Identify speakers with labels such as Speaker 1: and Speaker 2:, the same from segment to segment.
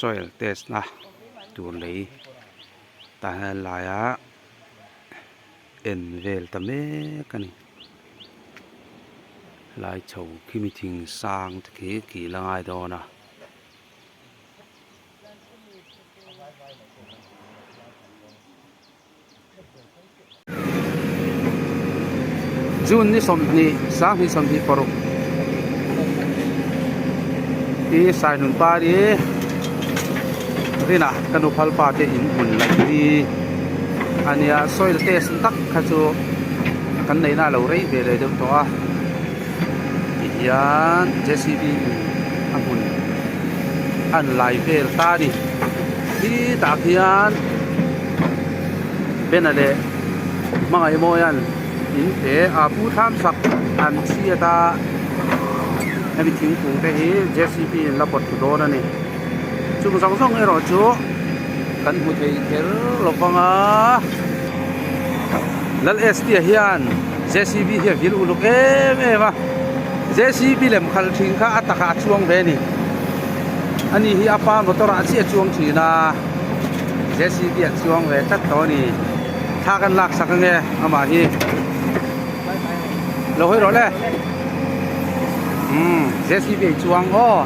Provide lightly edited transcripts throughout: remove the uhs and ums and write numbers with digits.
Speaker 1: Soil test na tur lei tah hian lai a en vel ta mek a ni. Lai chho khimi thing sang te khi kil a ngai dawn a. June ni 20 2026 hi Sainun Pari rinah ka nu phal pa te in hmun laih hi a nia soil test tak kha chu kan neihna a lo rei ve leh deuh tawh a tihian J C B in a hmun an lai vel ta a ni khi tah khian Bena leh Hmangaihmawia'n in te a pu thlam sak an chhiat a hemi thingkung te hi J C B in la pawt thlu dawn a ni chung zawng zawng erawh chu kan hmu thei kher lo vang a Lal S T ah hian J C B hi a vil uluk em em a J C B lem khalh thin kha a takah a chuang ve a ni ani hi a pa motor ah chiah a chuang thin a. J C B a chuang ve tlat tawh a ni thla kan lak sak ange amah hi lo hawi rawh le umm J C B a chuang aw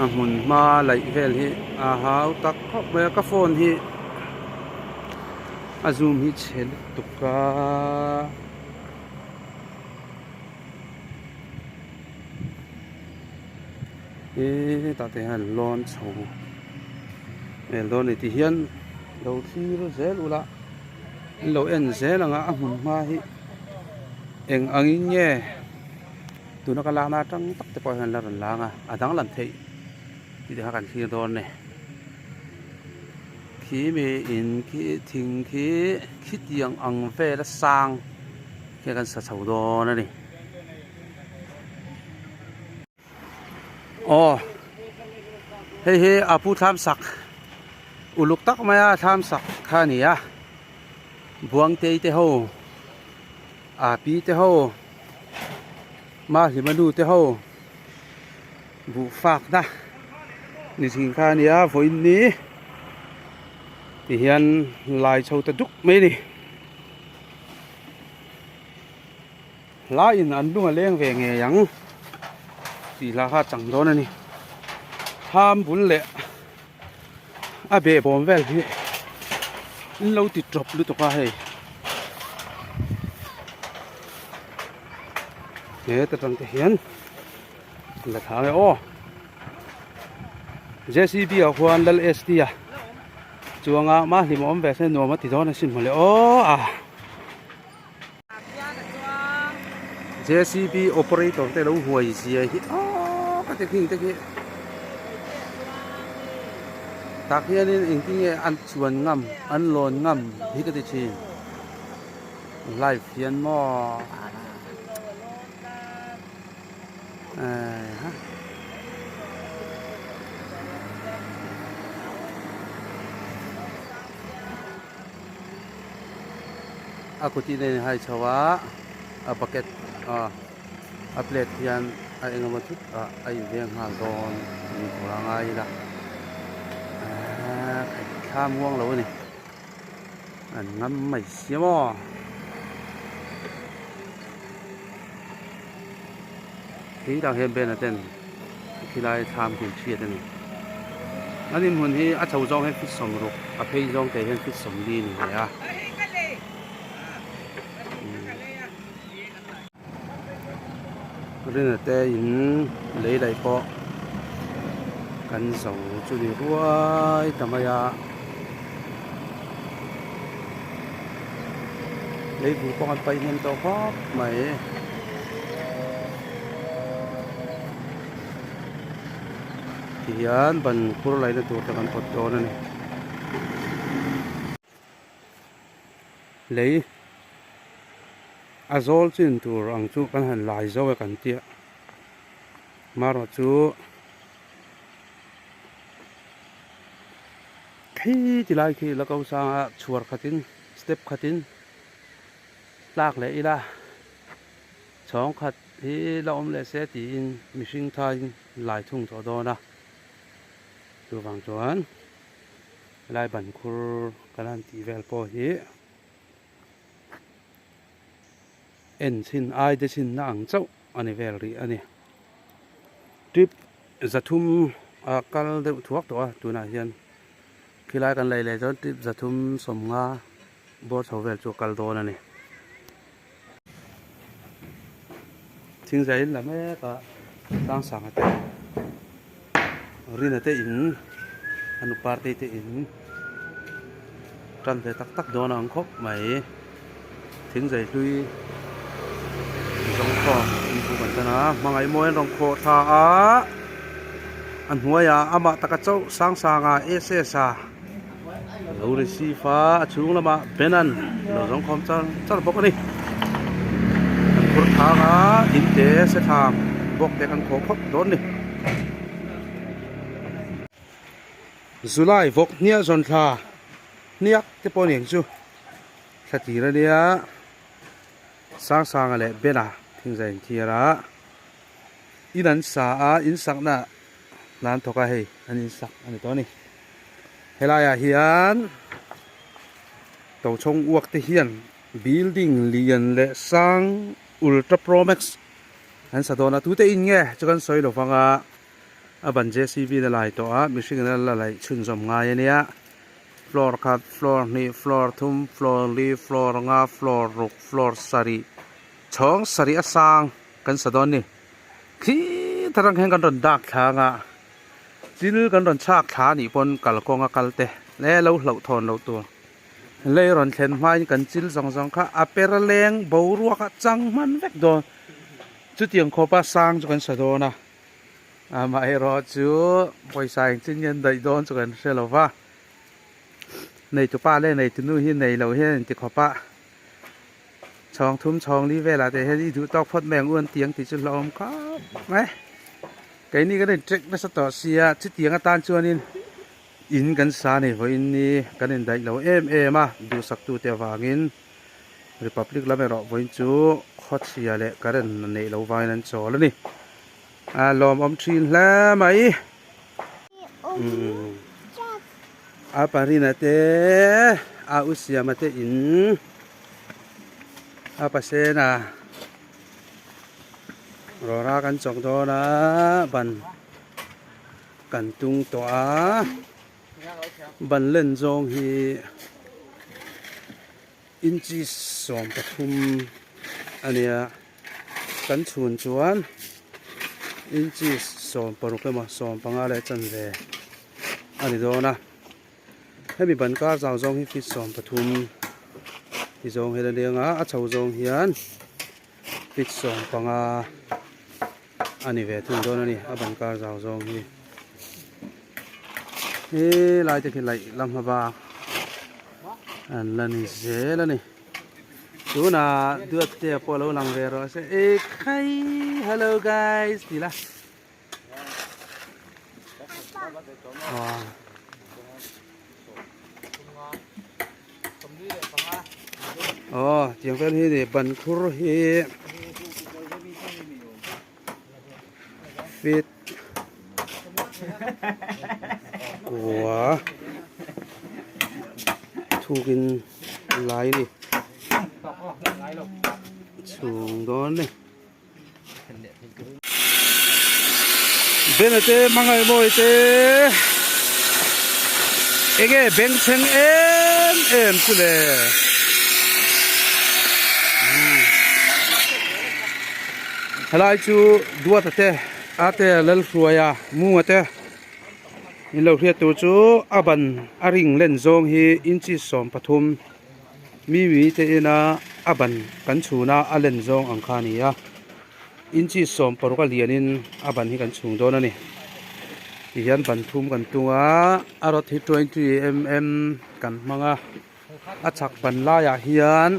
Speaker 1: a hmun hma laih vel hi a hau tak khawp mai a ka phone hi a zoom hi chhe lutuk a. Hetah te hian lawn chho hmel dawn a ni tihian lo thlir zel ula an lo en zel ang a a hmun hma hi eng angin nge tuna ka lakna atang tak te pawh hian la rawn lang a a danglam theih tih te kha kan thlir dawn a ni khi mi in khi thing khi khitiang ang vela sang Hei kan sa chho dawn a ni. Aw hei hi a pu thlam sak uluk tak mai a thlam sak kha a ni a Buangtei te ho a pi te ho Mahlima nu te ho buh fak na ni thin kha a ni a vawiin ni tihian lai chho ta duk mai a ni. Hla in an lung a leng ve ngei ang tih hla kha a chang dawn a ni. Thlam bul leh a behbawm vel hi an lo ti tawp lutuk a hei. Heta tang te hian la thla nge aw. J C B ah khuan Lal S T a chuanga mahlim a awm ve se nuam a ti dawn asin mawle aw a. J C B operator te lo huai zia hi aw ka ti hing te khi tak hianin engtin nge an chuan ngam an lawn ngam hi ka ti thin live hian maw. A kut in a inhai chho a a bucket ah a plate hian a engemaw thut ah a inveng nghal dawn ni tur a ngai ila eee thla muang lo a ni an ngam mai sia maw. Khi tah hian bena ten khilai thlam khi an hriat a ni. An inhmun hi a chho zawng hian feet 60 a phei zawng te hian feet 40 a ni ve a. Rina te in lei laih pawh kan zo chu ni ruai ta mai a. Lei bur pawh an paih hnem tawh khawp mai. Tihian ban khur laihna tur te kan pawt dawn a ni. Lei a zawl chin tur ang chu kan han lai zo e kan tia marawh chu Khi ti lai khi la ko sanga chhuar khatin step khatin tlak leh ila chhawng khat. hi la awm leh se tiin mihring thain lai thung tawh dawn a, chuvang chuan helai ban khur kan han tih vel pawh hi en chhin ai te chhin na ang chauh a ni vel rih a ni. Trip 300 a kal deuh thuak tawh a tunah hian khilai kan lei leh chuan trip 350 bawr chho vel chu a kal dawn a ni. Thingzai in la mek a Sangsanga te Rina te in a nu party te in tan ve tak tak dawn ang khawp mai thingzai hlui zawng khawm in buk an tan a hmangaih mawi an rawn khawh thla a a hnuaiah amah taka chauh Sangsanga S_S a. Lo receive a, a chhung lamah Ben-a'n lo zawng khawm char char bawk a ni. Kan phur thang a, in te se thlam bawk te kan khawh khawp dawn ni. July vawk hniah zawn thla hniak te pawh a ni ang chu thla tir a nia. Sangsanga leh Ben-a thingzai inthiar a, in an sa a, in sakna hna an thawk a hei an insak a ni tawh a ni. Helaiah hian Tochhawng uak te hian building lian leh sang Ultra Pro Max an sa dawn a, tute in nge chu kan sawi lo vang a, a ban JCB in a lai tawh a, mihring in a la laih chhunzawm ngai a nia. Floor khat, floor hnih, floor thum, floor li, floor nga, floor ruk, floor sarih, chhawng sarih a sang kan sa dawn a ni. Khi tarang hian kan rawn dak thlang a, thil kan rawn chhak thla anih pawn kalkawnga kal te leh lo hlauh thawn loh tur lei rawn thlen hmain kan chil zawng zawng kha a per leng boruak a chang hman vek dawn chutiang khawpa sang chu kan sa dawn a amaherawh chu pawisa engtin nge an daih dawn chu kan hre lo va neitupa leh neitunu hi nei lo hian inti khawp a. Chhawng thum chhawng li velah te hian i duh tawk phawt mai ang u an ti ang tih chu hlauhawm khawp mai. Keini kan in trek nasa tawh sia chutiang atan chuanin in kan sa nei vawiin ni kan indaih lo em em a duhsak tute avangin Republic lam erawh vawiin chu khawchhia leh current neih loh vangin an chawl a ni. A lawmawm thin hle mai. A parina te a u siama te in a pasena rawra kan chawk dawn a ban kan tung tawh a ban len zawng hi inches 13 a nia kan chhun chuan inches 16 emaw 15 leh chanve a ni dawn a hemi ban kar zau zawng hi feet 13 ti zawng hian a leng a a chho zawng hian feet 15 a ni ve thung dawn a ni a ban kar zau zawng hi he lai te khi laih lam hma bak an la ni zel a ni tunah duat te pawh lo lang ve rawh se ekhai hello guys ti la. Aw tiang vel hi ni ban khur hi feet kua thukin lai a ni chhung dawn a ni. Bena te hmangaih mawi te enge beng thleng em em chu le helai chu duata te a te lalhruaia munga te in lo hriat tur chu a ban a ring len zawng hi inches 13. Mimi te ina a ban kan chhun a a len zawng ang kha a ni a inchi 16 a lianin a ban hi kan chhung dawn a ni tihian ban thum kan tung a a rod hi 20 mm kan hmang a a chhak ban laiah hian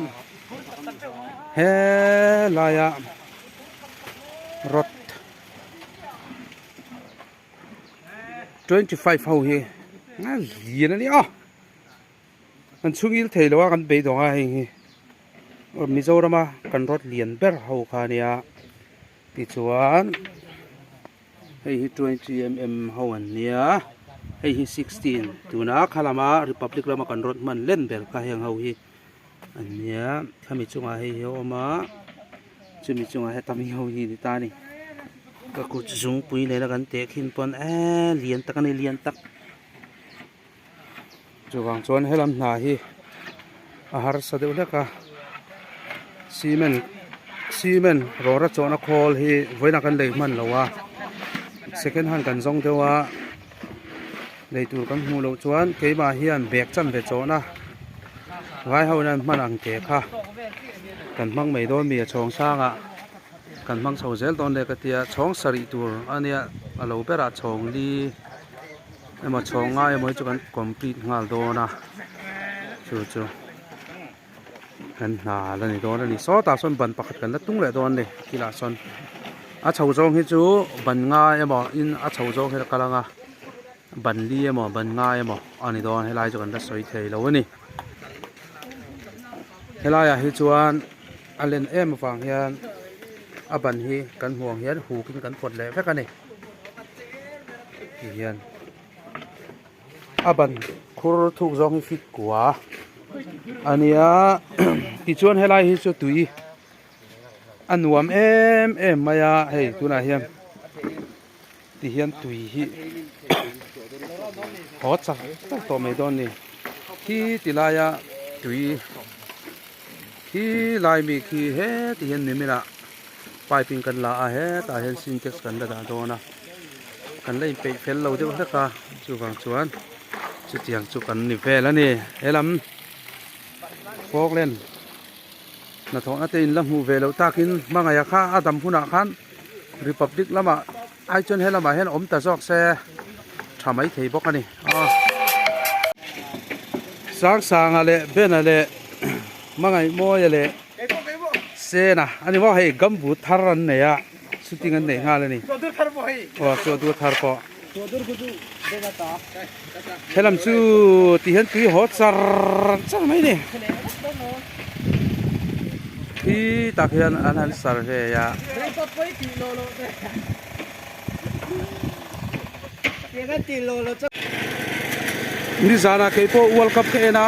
Speaker 1: helaiah rod 25 ho hi a lian a ni a. Kan chhungil thei lo a kan beidawng a hei hi Mizorama kan rawt lian ber ho kha a nia. Tichuan hei hi 20 mm ho an nia hei hi 16 tuna kha lama republic lama kan rawn hman len ber kha heng ho hi an nia khami chungah hei hi a awm a chumi chungah heta mi ho hi ni ta a ni ka kut zungpui nena kan tehkhin pawn eee lian tak a ni lian tak. Chuvang chuan helam hna hi a harsa deuh hlek a cement cement rawra chawhna khawl hi vawiinah kan lei hman lo a second hand kan zawng deuh a lei tur kan hmuh loh chuan keimah hian bag chanve chawhna vai ho in an hman ang teh kha kan hmang mai dawn mi a chhawng sangah kan hmang chho zel dawn le ka tia chhawng sarih tur a nia a lo berah chhawng li. Emaw chhawng ngai emaw hi chu kan complete nghal dawn a chu chu kan hna la ni dawn a ni sawtah sawn ban pakhat kan la tung leh dawn a ni thilah sawn a chho zawng hi chu ban ngai emaw in a chho zawng hi a kal ang a ban li emaw ban ngai emaw a ni dawn helai chu kan la sawi thei lo a ni helaiah hi chuan a len em avang hian a ban hi kan hmuh ang hian huk in kan pawt leh vek a ni. Ti hian a ban khur thuk zawng hi fit kua a nia tichuan helai hi chu tui a nuam em em mai a hei tunah hian ti hian tui hi haw chak chak tawh mai dawn a ni khi ti laia tui khi lai mi khi heti hian nimin ah. Pipe in kan la a hetah hian sintex kan la dah dawn a kan la inpeih fel lo deuh hlek a chuvang chuan chutiang chu kan ni vel a ni helam Falkland hnathawhna te in la hmuh ve loh takin hmangaih kha a dam hunah khan Republic lamah ai chuan helamah hian awm ta zawk se tha mai thei bawk a ni a Sangsanga leh Bena leh Hmangaihmawia leh. Sena ani maw hei gumboot thar an nei a shooting an nei nghal ani aw chawhdur thar pawh helam chu ti hian tui haw char char mai ani khi tak hian an han survey a. Nizanah kei pawh World Cup ka en a,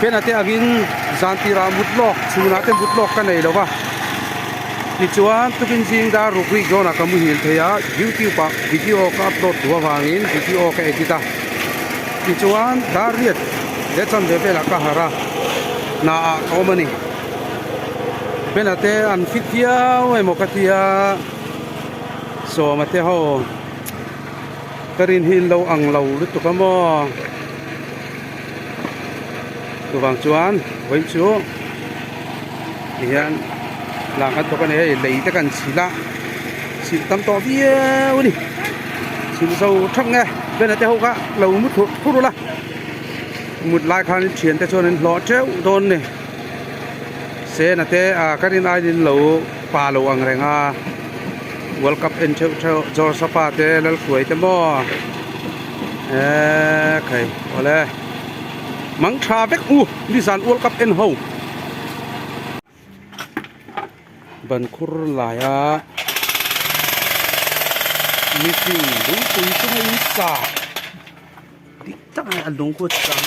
Speaker 1: Bena te angin zan tirah mut lawk, chhunah te mut lawk ka nei lo va. Tichuan tukin zing dar ruk rik zawnah ka muhil thei a, YouTube ah video ka upload duh avangin video ka edit a. Tichuan dar riat leh chanve velah ka harh a, hna ah ka awm a ni. Bena te an fit viau emaw ka tia Sawma te ho ka rin hi lo ang lo lutuk a maw chuvang chuan vawiin chu tihian lang kan thawk a ni hei lei te kan chhilh a chhilh tam tawh viau a ni chhilh zo thak nge Bena te ho kha lo mu thur thur ula mut lai khan thiante chuan an hlawh teuh dawn a ni. Sena te ah ka rin aiin lo pa lo ang reng a world cup en theuh theuh George a pa te Lalhruai te maw eee khai awle mang tha vek u nizan world cup en ho ban khur laia meeting lungpui chunga in sa dik tak a lung khu a chang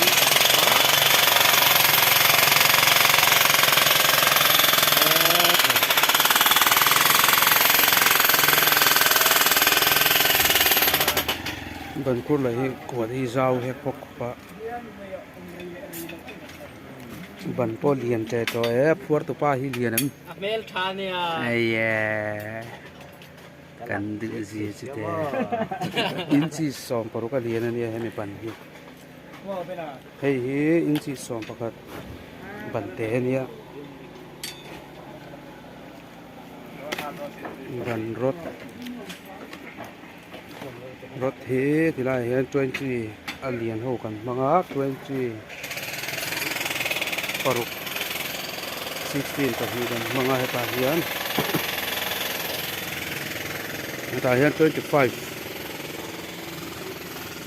Speaker 1: ban khur lah hi kuat hi zau hek bawk khawp a ban pawh lian teh tawh e a phuar tupa hi lian em Kan duh zia chu te inchi 16 a lian a nia hemi ban hi hei hi inchi 11 ban te a nia ban rod rod hi tilai ah hian 20 a lian ho kan hmang a 20 paruk 16 pahnih kan hmang a hetah hian hetah hian 25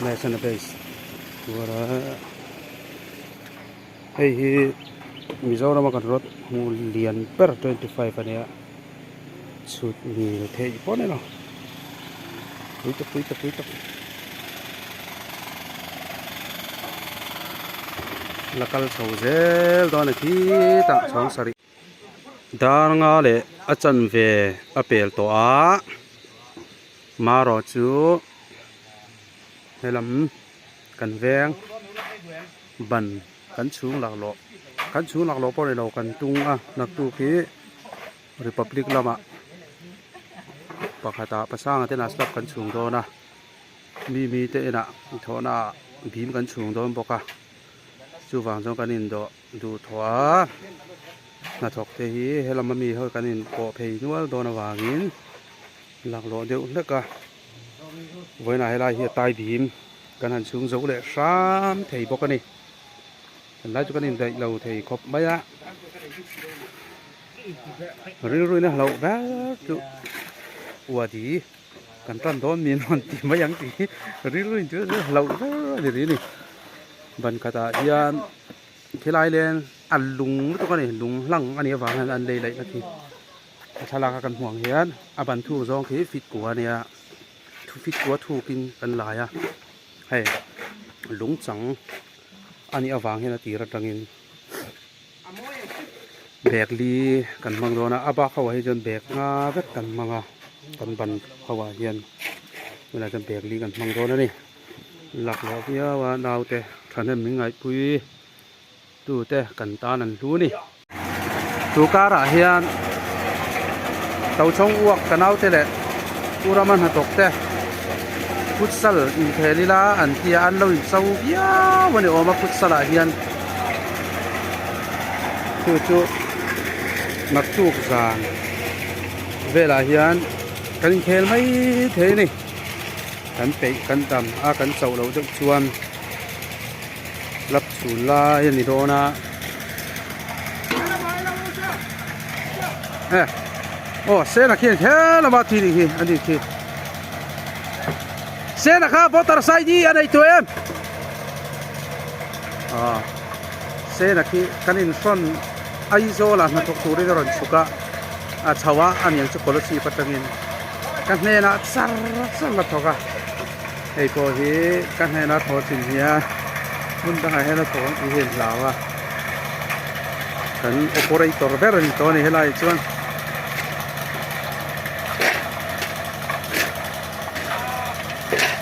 Speaker 1: national base tur a hei hi Mizoram a kan rawt hmuh lian ber 25 a nia. Chhut ngil theih pawh a ni lo. Pui tak pui tak pui tak. La kal chho zel dawn a ni khitah chhawng sarih. Dar nga leh a chanve a pel tawh a marawh chu helam kan veng ban kan chhung laklawh kan chhung laklawh pawh a ni lo kan tung a naktuk hi. Republic lamah pakhatah pasanga ten ah slab kan chhung dawn a mi mi te inah thawhna ah bim kan chhung dawn bawk a chuvang chuan kan indawh duh thawh a hnathawk te hi helam ami ho kan inpawh phei nual dawn avangin laklawh deuh hlek a vawiinah helai hi a tai bim kan han chhung zo leh hram thei bawk a ni tunlai chu kan indaih lo thei khawp mai a. Rilruin a hlauh ber chu uadi kan tan dawn min rawn ti mai ang tih hi rilruin chu hlauh ber a ni rih a ni. Ban khatah hian khilai leng a lung lutuk a ni lung hlang a nih avang hian an lei laih na khi a thlalak a kan hmuh ang hian a ban thuk zawng khi fit kua a nia thu fit kua thukin kan lai a hei lung chang a nih avang hian a tir atangin. Bag li kan hmang dawn a a bak ho ah hi chuan bag nga vek kan hmang a kan ban ho ah hian tunah chuan bag li kan hmang dawn a ni laklawh viau a naute thahnem min ngaihpui tute kan tan an hlu a ni. Tu karah hian Tochhawng uak ka naute leh Pu Rama hnathawk te futsal inkhel ila an ti a an lo incho viau a ni awm a futsal ah hian chu chu naktuk zan velah hian kan inkhel mai thei a ni kan peih kan dam a kan chauh loh deuh chuan lap chhun lai a ni dawn a e aw sena khian kher lama thi nih hi a ni khi sena kha voter ID a nei tawh em ah sena khi kan inhrawn Aizawl ah hnathawk turin a rawn chhuk a a chho a a niang chu Kolasib atangin ka hnenah char char a thawk a. Hei pawh hi ka hnena thaw chin hian hmun dangah hian a thaw ang tih hi a inhlau a kan operator ber a ni tawh a ni helaiah chuan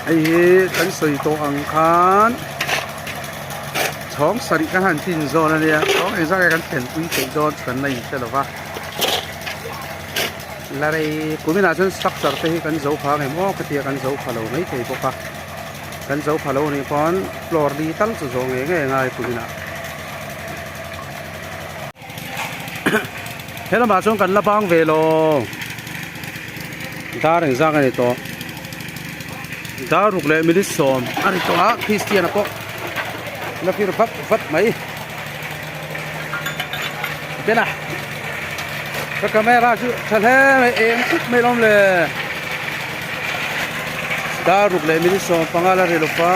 Speaker 1: hei hi kan sawi tawh ang khan chhawng sarih kan han tin zawn a nia chhawng engzah nge kan thlenpui theih dawn chu kan la inhre lo va. La rei kuminah chuan structure te hi kan zo pha ngei maw khatia kan zo pha lo mai thei bawk a kan zo pha lo anih pawn floor li tal chu zawh ngei ngei a ngai kuminah he lamah chuan kan la bang ve lo dar engzak a ni tawh dar ruk leh minute sawm a ni tawh a christian a pawh la fir vat vat mai. Bena ka camera chu tha hle mai eng khup mai lawm le dar ruk leh minute 15 la ri lova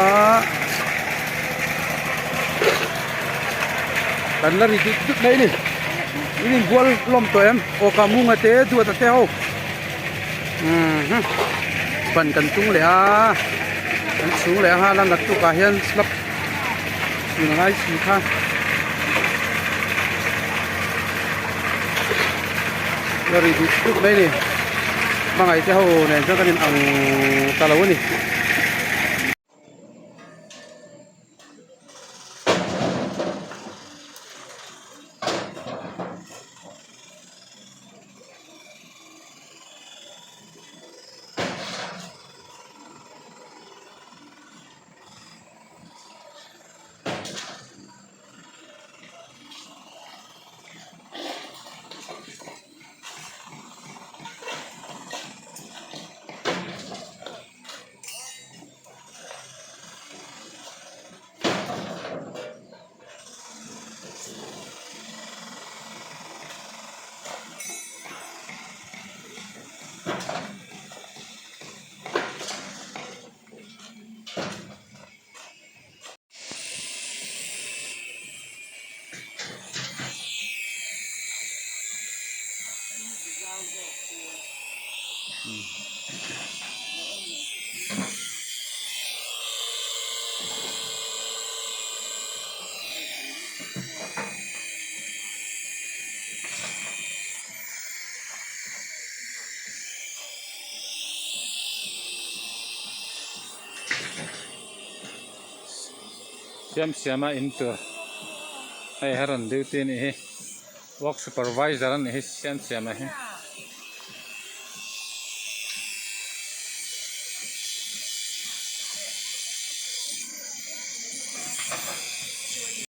Speaker 1: kan la ri dut dut mai ni in inbual lawm tawh em aw ka munga te duat a te ho ban kan tung leh a kan chhung leh a nghal a naktukah hian slab Tun ngai si kha la ri dut dut mai a ni hmangaih te ho nen chuan kan in ang ta lo a ni.
Speaker 2: Siam siama in tur hei a rawn duty a nih hi work supervisor a nih hi siam siama hi.